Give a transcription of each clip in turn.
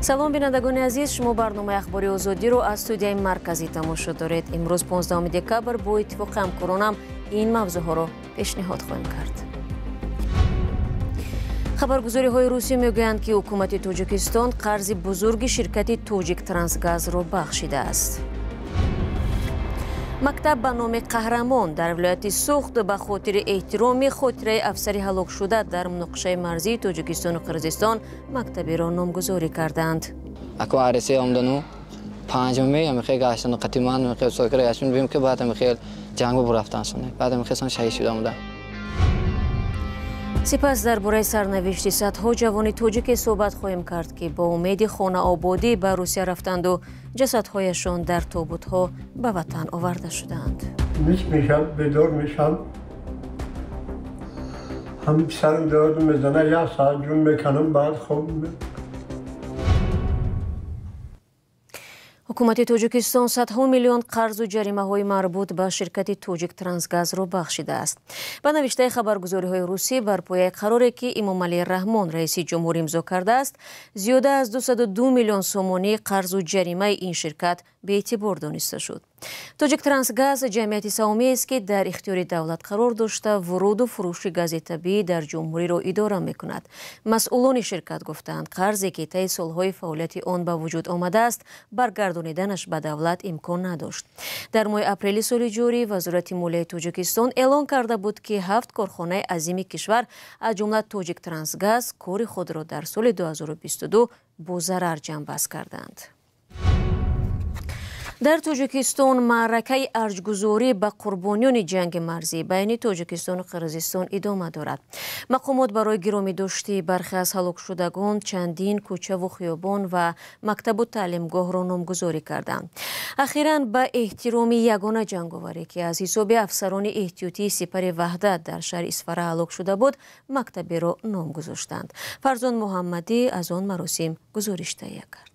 Салом, бинандагони азиз, шумо барномаи Ахбори Озодиро аз студияи марказӣ тамошо доред. Имрӯз 15 декабр бо иттифоқи ҳамкоронам ин мавзӯъҳоро пешниҳод хоҳем кард. Хабаргузориҳои русӣ мегӯянд, ки ҳукумати Тоҷикистон қарзи бузурги ширкати Тоҷиктрансгазро бахшидааст. Мактаб ба номи Қаҳрамон дар вилояти Суғд ба хотири эҳтироми хотираи афсари ҳалокшуда дар муноқишаи марзии Тоҷикистону Қирғизистон мактаберо номгузорӣ карданд. Ако аресе омдану панҷуми амихе гаштану қатиман амихе сокира гаштан бим ки баъд амихе ҷангу бурафтан соне баъд амихе сон шаҳид шуда омда. Сипас дар бораи сарнавишти садҳо ҷавони тоҷике суҳбат хоҳем кард, ки бо умеди хонаободӣ ба Русия рафтанду ҷасадҳояшон дар тобутҳо ба ватан оварда шудаанд. Мешам, бедор мешам, ҳам сарам дард мезана, як соат ҷун мекунам, баъд хоб. Ҳукумати Тоҷикистон садҳо миллион қарзу ҷаримаҳои марбут ба ширкати Тоҷиктрансгазро бахшидааст. Ба навиштаи хабаргузориҳои русӣ, бар пояи қароре, ки Имомалӣ Раҳмон, раиси ҷумҳур, имзо кардааст, зиёда аз 202 миллион сомонӣ қарзу ҷаримаи ин ширкат беэътибор дониста шуд. Тоҷиктрансгаз ҷамъияти саҳомиест, ки дар ихтиёри давлат қарор дошта, вуруду фурӯши гази табиӣ дар ҷумҳуриро идора мекунад. Масъулони ширкат гуфтаанд, қарзе, ки таи солҳои фаъолияти он ба вуҷуд омадааст, баргардониданаш ба давлат имкон надошт. Дар моҳи апрели соли ҷорӣ Вазорати молияи Тоҷикистон эълон карда буд, ки 7 корхонаи азими кишвар, аз ҷумла Тоҷиктрансгаз, кори худро дар соли 2022 бо зарар ҷамъбаст карданд. Дар Тоҷикистон маъракаи арҷгузорӣ ба қурбониёни ҷанги марзӣ байни Тоҷикистону Қирғизистон идома дорад. Мақомот барои гиромидоштии бархе аз ҳалокшудагон чандин кӯчаву хиёбон ва мактабу таълимгоҳро номгузорӣ карданд. Ахиран ба эҳтироми ягона ҷанговаре, ки аз ҳисоби афсарони эҳтиётии Сипари Ваҳдат дар шаҳри Исфара ҳалок шуда буд, мактаберо ном гузоштанд. Фарзон Муҳаммадӣ аз он маросим гузориш таҳия кард.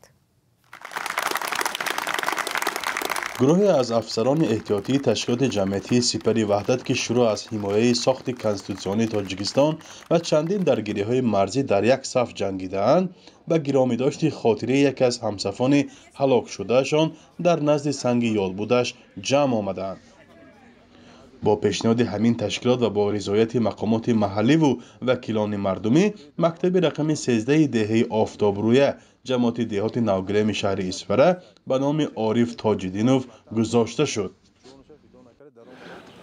Гурӯҳе аз афсарони эҳтиётии ташкилоти ҷамъиятии Сипари Ваҳдат, ки шурӯъ аз ҳимояи сохти конститутсионии Тоҷикистон ва чандин даргириҳои марзӣ дар як саф ҷангидаанд, ба гиромидошти хотираи яке аз ҳамсафони ҳалокшудаашон дар назди санги ёдбудаш ҷамъ омадаанд. Бо пешниҳоди ҳамин ташкилот ва бо ризояти мақомоти маҳалливу вакилони мардумӣ, мактаби рақами 13 деҳаи Офтобрӯя, ҷамоати деҳоти Навгилеми шаҳри Исфара ба номи Ориф Тоҷиддинов гузошта шуд.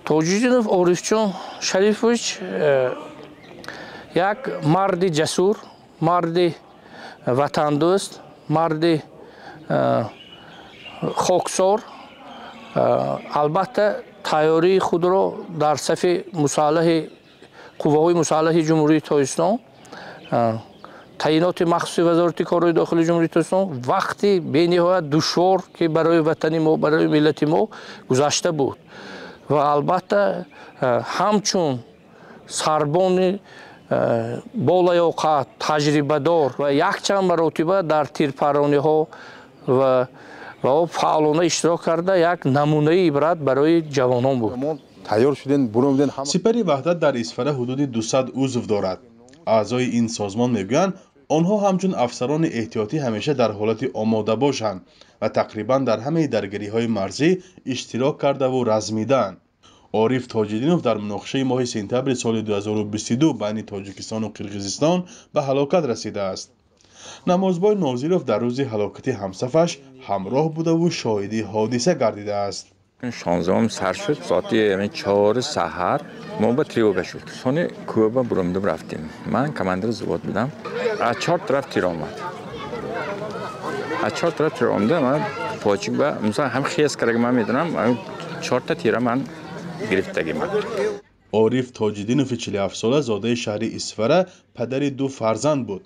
Тоҷиддинов Орифҷон Шарифович як марди ҷасур, марди ватандӯст, марди хоксор, албатта тайёрии худро дар сафи мусаллаҳи қувваҳои мусаллаҳи Ҷумҳурии Тоҷикистон, таъиноти махсуси Вазорати корҳои дохилии Ҷумҳурии Тоҷикистон вақти бениҳоят душвор, ки барои ватани мо, барои миллати мо гузашта буд ва албатта ҳамчун сарбони болаёқат, таҷрибадор ва якчанд маротиба дар тирпарониҳо ва фаъолона иштирок карда, як намунаи ибрат барои ҷавонон буд. Сипари Ваҳдат дар Исфара ҳудуди 200 узв дорад. Аъзои ин созмон мегӯянд, онҳо ҳамчун афсарони эҳтиётӣ ҳамеша дар ҳолати омода бошанд ва тақрибан дар ҳамаи даргириҳои марзӣ иштирок кардаву размидаанд. Ориф Тоҷиддинов дар муноқишаи моҳи сентябри соли 2022 байни Тоҷикистону Қирғизистон ба ҳалокат расидааст. Намозбой Нозиров дар рӯзи ҳалокати ҳамсафаш ҳамроҳ будаву шоҳиди ҳодиса гардидааст. 16 сар шуд, соати 4 саҳар мо ба тревога шуд. Сони кӯба буромдум рафтем. Ман командири взвод будам. Аз 4 тараф тир омад. Аз 4 тараф тир омада, ман почик ба мисол ҳам хез карда ман медонам, 4 та тира ман гирифтагиман. Ориф Тоҷиддинови 47сола, зодаи шаҳри Исфара, падари 2 фарзанд буд.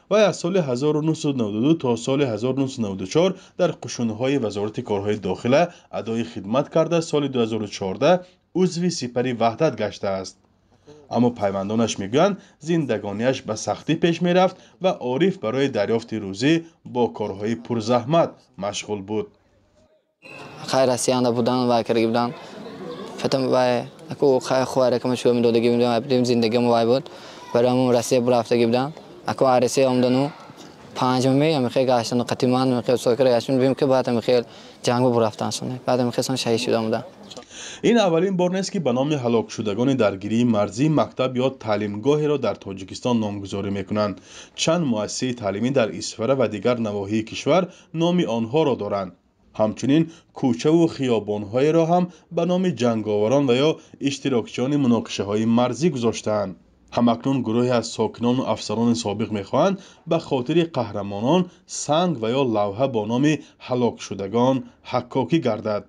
Вай аз соли 1992 то соли 1994 дар қушунҳои Вазорати корҳои дохила адои хидмат карда, соли 2014 узви Сипари Ваҳдат гаштааст. Аммо пайвандонаш мегӯянд, зиндагониаш ба сахтӣ пеш мерафт ва Ориф барои дарёфти рӯзӣ бо корҳои пурзаҳмат машғул буд. Хай Россиянда будан вай кардаги буданд. Фатам вай аку хай хуаракама шуа медодаги будам, зиндагиам вай буд. Барои ҳамон Россия бурафтаги будам. Ако Россия омдану 5 ҳамихел гаштану қати ман ҳамихел сокира гаштан бим ки баъд ҳамихел ҷанг бурафтан соне баъд ҳамихел сон шаҳид шуда омадам. Ин аввалин бор нест, ки ба номи ҳалокшудагони даргирии марзӣ мактаб ё таълимгоҳеро дар Тоҷикистон номгузорӣ мекунанд. Чанд муассисаи таълимӣ дар Исфара ва дигар навоҳии кишвар номи онҳоро доранд. Ҳамчунин кӯчаву хиёбонҳоеро ҳам ба номи ҷанговарон ва ё иштирокчиёни муноқишаҳои марзӣ гузоштаанд. Ҳамакнун гурӯҳе аз сокинону афсарони собиқ мехоҳанд ба хотири қаҳрамонон санг ва ё лавҳа бо номи ҳалокшудагон ҳаккокӣ гардад.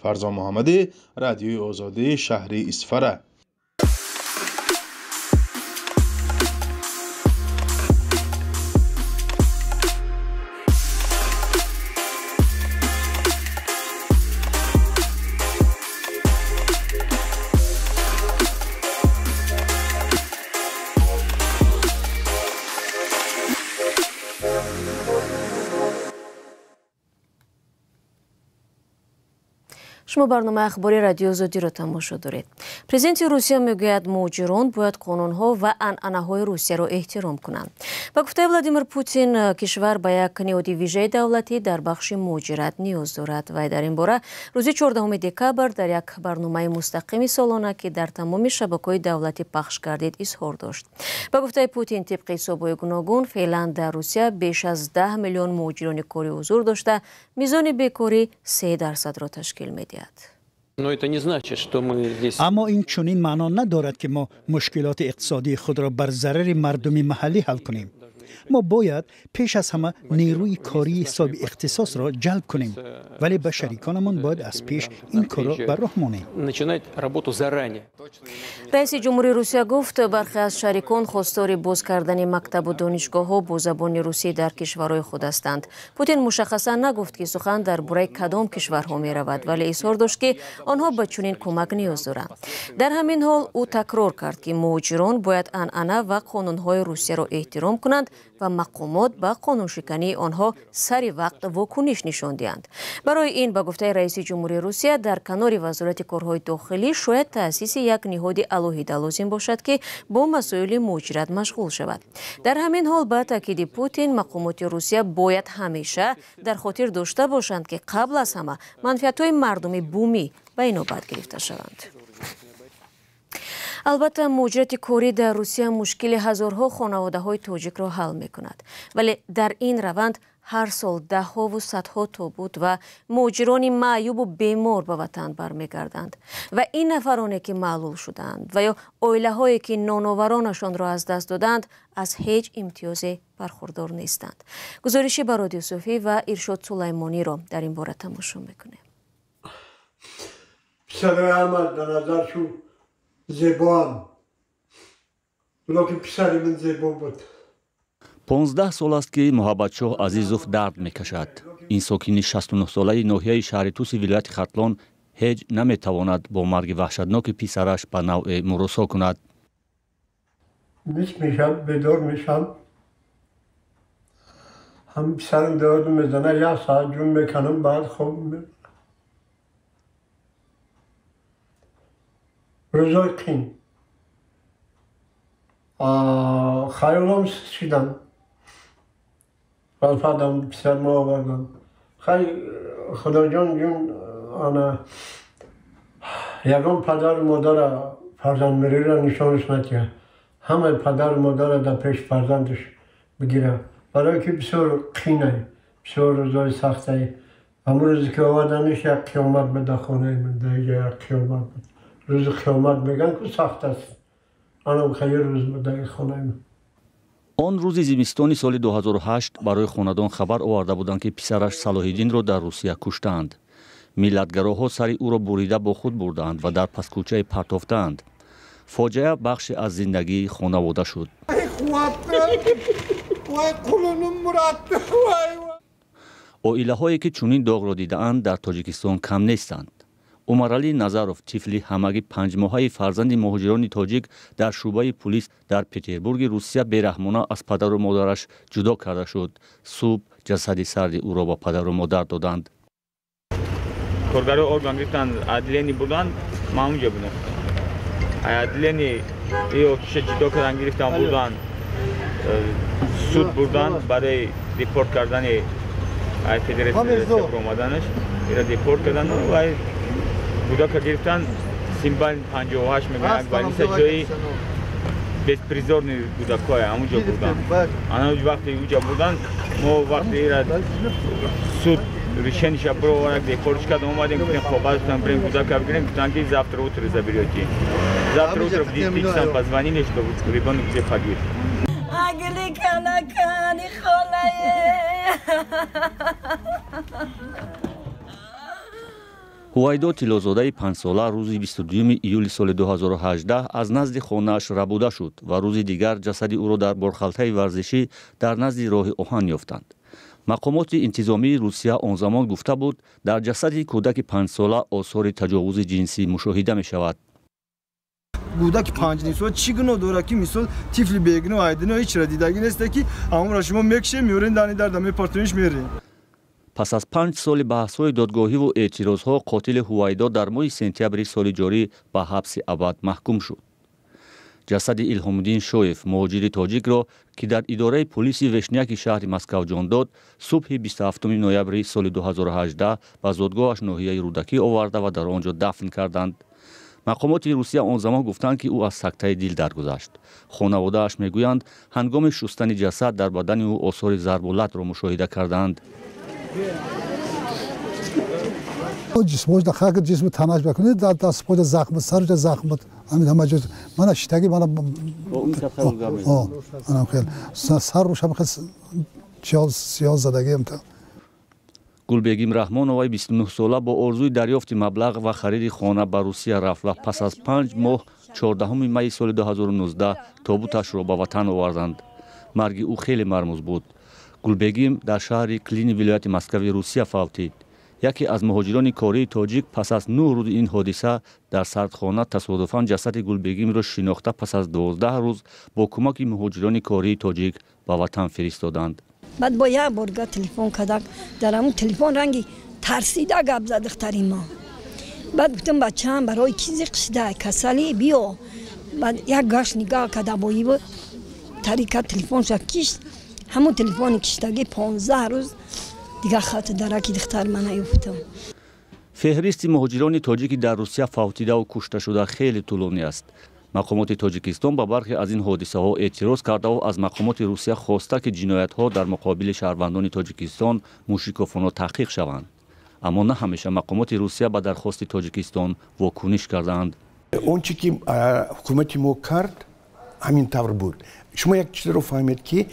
Фарзон Муҳаммадӣ, Радиои Озодӣ, шаҳри Исфара. Шумо барномаи ахбори Радиои Озодиро тамошо доред. Президенти Русия мегӯяд, муҳоҷирон бояд қонунҳо ва анъанаҳои Русияро эҳтиром кунанд. Ба гуфтаи Владимир Путин, кишвар ба як ниҳоди вижаи давлатӣ дар бахши муҳоҷират ниёз дорад. Вай дар ин бора рӯзи 14 декабр дар як барномаи мустақими солона, ки дар тамоми шабакаҳои давлатӣ пахш гардид, изҳор дошт. Ба гуфтаи Путин, тибқи ҳисобҳои гуногун, феълан дар Русия беш аз 10 миллион муҳоҷирони корӣ ҳузур дошта, мизони бекорӣ 3%-ро ташкил медиҳад. Аммо ин чунин маъно надорад, ки мо мушкилоти иқтисодии худро бар зарари мардуми маҳаллӣ ҳал кунем. Мо бояд пеш аз ҳама нерӯи кории ҳисоби ихтисосро ҷалб кунем, вале ба шариконамон бояд аз пеш ин корро ба роҳ монем. Раиси ҷумҳурии Русия гуфт, бархе аз шарикон хостори боз кардани мактабу донишгоҳҳо бо забони русӣ дар кишварҳои худ ҳастанд. Путин мушаххасан нагуфт, ки сухан дар бораи кадом кишварҳо меравад, вале изҳор дошт, ки онҳо ба чунин кӯмак ниёз доранд. Дар ҳамин ҳол ӯ такрор кард, ки муҳоҷирон бояд анъана ва қонунҳои Русияро эҳтиром кунанд ва мақомот ба қонуншикании онҳо сари вақт вокуниш нишон диҳанд. Барои ин, ба гуфтаи раиси ҷумҳурии Русия, дар канори вазорати корҳои дохилӣ шояд таъсиси як ниҳоди алоҳида лозим бошад, ки бо масоили муҳоҷират машғул шавад. Дар ҳамин ҳол, ба таъкиди Путин, мақомоти Русия бояд ҳамеша дар хотир дошта бошанд, ки қабл аз ҳама манфиатҳои мардуми бумӣ ба инобат гирифта шаванд. Албатта, муҳоҷирати корӣ дар Русия мушкили ҳазорҳо хонаводаҳои тоҷикро ҳал мекунад, вале дар ин раванд ҳар сол даҳҳову садҳо тобут ва муҳоҷирони маъюбу бемор ба ватан бармегарданд. Ва ин нафароне, ки маълул шуданд ва ё оилаҳое, ки ноноваронашонро аз даст доданд, аз ҳеҷ имтиёзе бархурдор нестанд. Гузориши Барод Юсуфӣ ва Иршод Сулаймониро дар ин бора тамошо мекунем. Зебоам. Лекин писари ман зебо буд. 15 сол аст, ки Муҳаббатшоҳ Азизов дард мекашад. Ин сокини 69-солаи ноҳияи шаҳри Туси вилояти Хатлон ҳеҷ наметавонад бо марги ваҳшатноки писараш ба навъе муросо кунад. Нис мешам, бедор мешам. Ҳам писарам дард мезанад, як соат ҷун меканам, баъд хоб рӯзои қин. Хаёлам шидам. Вафадам писармо овардам. Хай Худоҷон ҷун ана ягон падару модара фарзандмириро нишонаш натиҳад. Ҳамаи падару модара дар пеши фарзандаш бигирад. Барое ки бисёр қинай, бисёр рӯзои сахтай. Ҳамон рӯзе ки оварданиш як қиёмат буд дар хонаи ман, дар инҷа як қиёмат буд. Рӯзи қиёмат мегӯянд, ку сахт аст. Анам хайр рӯз буд дар хонаи ман. Он рӯзи зимистони соли 2008 барои хонадон хабар оварда буданд, ки писараш Салоҳиддинро дар Русия куштаанд. Миллатгароҳо сари ӯро бурида бо худ бурдаанд ва дар паскӯчае партофтаанд. Фоҷиа бахше аз зиндагии хонавода шуд. Оилаҳое, ки чунин доғро дидаанд, дар Тоҷикистон кам нестанд. Умаралӣ Назаров, тифли ҳамагӣ 5-моҳаи фарзанди муҳоҷирони тоҷик, дар шӯъбаи пулис дар Петербурги Русия бераҳмона аз падару модараш ҷудо карда шуд. Субҳ ҷасади сарди ӯро ба падару модар доданд. Коргарои орган гирифтанд, отделени бурданд, ман онҷо будам. Отделени и отиша ҷудо кардан, гирифтан, бурданд. Суд бурдан барои депорт кардани ай федератсия омаданаш, ира депорт кардан ва кӯдака гирифтан. Симбал 58 мегӯянд, больница, ҷои беспризорный кӯдакҳое, ҳамунҷо бурдан. Ана вақте уҷа бурдан, мо вақте ира суд решениеша бировард, депортш кард, омадем, гуфтем, қоғаз гуфтам, бирем кӯдака бигирем. Гуфтанд ки завтра утро заберете. Завтра утро в 10 часам позвонили, что ребенок уже погиб. Агли калакани холае. Ҳувайдо Тиллозодаи панҷсола рӯзи 22 июли соли 2018 аз назди хонааш рабуда шуд ва рӯзи дигар ҷасади ӯро дар борхалтаи варзишӣ дар назди роҳи оҳан ёфтанд. Мақомоти интизомии Русия он замон гуфта буд, дар ҷасади кӯдаки панҷсола осори таҷовузи ҷинсӣ мушоҳида мешавад. Кӯдаки панҷнимсола чӣ гуноҳ дорад, ки мисол тифли бегуноҳ айдино ҳеч ра дидагӣ несте, ки ҳамонро шумо мекушем, меорем, дани дарда мепартониш, мерем. Пас аз 5 соли баҳсҳои додгоҳиву эътирозҳо қотили Ҳувайдо дар моҳи сентябри соли ҷорӣ ба ҳабси абад маҳкум шуд. Ҷасади Илҳомуддин Шоев, муҳоҷири тоҷикро, ки дар идораи полиси Вешняки шаҳри Москав ҷон дод, субҳи 27 ноябри соли 2018 ба зодгоҳаш ноҳияи Рӯдакӣ оварда ва дар он ҷо дафн карданд. Мақомоти Русия он замон гуфтанд, ки ӯ аз сактаи дил даргузашт. Хонаводааш мегӯянд, ҳангоми шустани ҷасад дар бадани ӯ осори зарбу латро мушоҳида карданд. Ҷисмош да хак ҷисми танаш бакунед, дар даст поҷа захм, сарҷа захм, ҳамин ҳама ҷо мана шитаги мана анам хел сар рӯшам хел сиёҳ задагиам. Гулбегим Раҳмоноваи 29 сола бо орзуи дарёфти маблағ ва хариди хона ба Русия рафт ва пас аз 5 моҳ 14 майи соли 2019 тобуташро ба ватан оварданд. Марги ӯ хеле мармуз буд. Гулбегим дар шаҳри Клини вилояти Москави Русия фавтид. Яке аз муҳоҷирони кории тоҷик пас аз 9 рӯзи ин ҳодиса дар сардхона тасодуфан ҷасади Гулбегимро шинохта, пас аз 12 рӯз бо кӯмаки муҳоҷирони кории тоҷик ба ватан фиристоданд. Баъд бо як борга телефон кардак, дар ҳамун телефон ранги тарсида гап зад духтари мо. Баъд гуфтам, бачаам барои чӣ зиқ шида, касалӣ, биё. Баъд як гашт нигоҳ карда, бо ибо тарика телефонша кишт. Ҳамун телефони киштагӣ 15 рӯз дигар хати дараки духтар ман наёфтам. Феҳристи муҳоҷирони тоҷики дар Русия фавтидаву кушташуда хеле тӯлонӣ аст. Мақомоти Тоҷикистон ба бархе аз ин ҳодисаҳо эътироз кардаву аз мақомоти Русия хоста, ки ҷиноятҳо дар муқобили шаҳрвандони Тоҷикистон мушикофона таҳқиқ шаванд. Аммо на ҳамеша мақомоти Русия ба дархости Тоҷикистон вокуниш кардаанд. Он чӣ ки ҳукумати мо кард, ҳамин тавр буд. Шумо як чизро фаҳмед, ки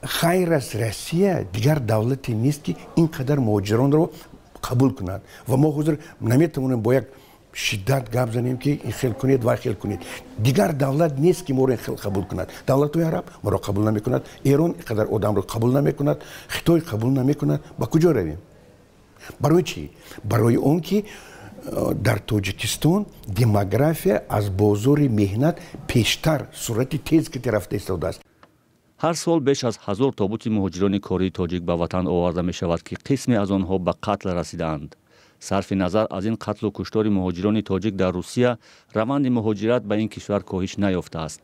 хайр аз Россия дигар давлате нест, ки ин қадар муҳоҷиронро қабул кунад, ва мо ҳозир наметавонем бо як шиддат гап занем, ки ин хел кунед ва хел кунед. Дигар давлат нест, ки моро ин хел қабул кунад. Давлатҳои араб моро қабул намекунад, Эрон ин қадар одамро қабул намекунад, Хитой қабул намекунад. Ба куҷо равем? Барои чӣ? Барои он ки дар Тоҷикистон демография аз бозори меҳнат пештар суръати тез ки рафта истодааст. Ҳар сол беш аз 1000 тобути муҳоҷирони кории тоҷик ба ватан оварда мешавад, ки қисме аз онҳо ба қатл расидаанд. Сарфи назар аз ин қатлу куштори муҳоҷирони тоҷик дар Русия, раванди муҳоҷират ба ин кишвар коҳиш наёфтааст.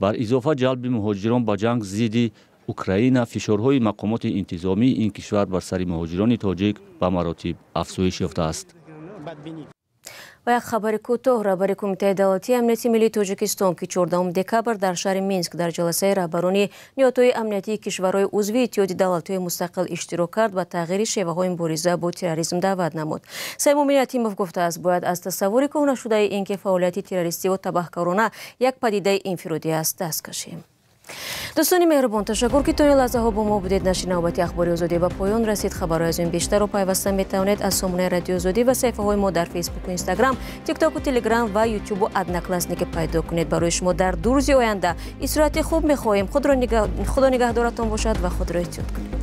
Бар изофа, ҷалби муҳоҷирон ба ҷанг зидди Украина, фишорҳои мақомоти интизомии ин кишвар бар сари муҳоҷирони тоҷик ба маротиб афзоиш ёфтааст. Ва як хабари кӯтоҳ. Раҳбари Кумитаи давлатии амнияти миллии Тоҷикистон, ки 14 декабр дар шаҳри Минск дар ҷаласаи раҳбарони ниҳодҳои амниятии кишварҳои узви Иттиҳоди давлатҳои мустақил иштирок кард, ба тағйири шеваҳои мубориза бо терроризм даъват намуд. Саймумин Ятимов гуфтааст, бояд аз тасаввури кӯҳнашудаи ин ки фаъолияти террористиву табаҳкорона як падидаи инфиродӣ аст, даст кашем. Дӯстони меҳрубон, ташаккур, ки то ин лаҳзаҳо бо мо будед. Нашри навбати Ахбори Озодӣ ба поён расид. Хабарҳои аз ин бештарро пайваста метавонед аз сомонаи Радиои Озодӣ ва саҳифаҳои мо дар Фейсбуку, Инстаграм, Тиктоку, Телеграм ва Ютубу Одноклассники пайдо кунед. Барои шумо дар 2 рӯзи оянда истироҳати хуб мехоҳем. Худо нигаҳдоратон бошад ва худро эҳтиёт кунед.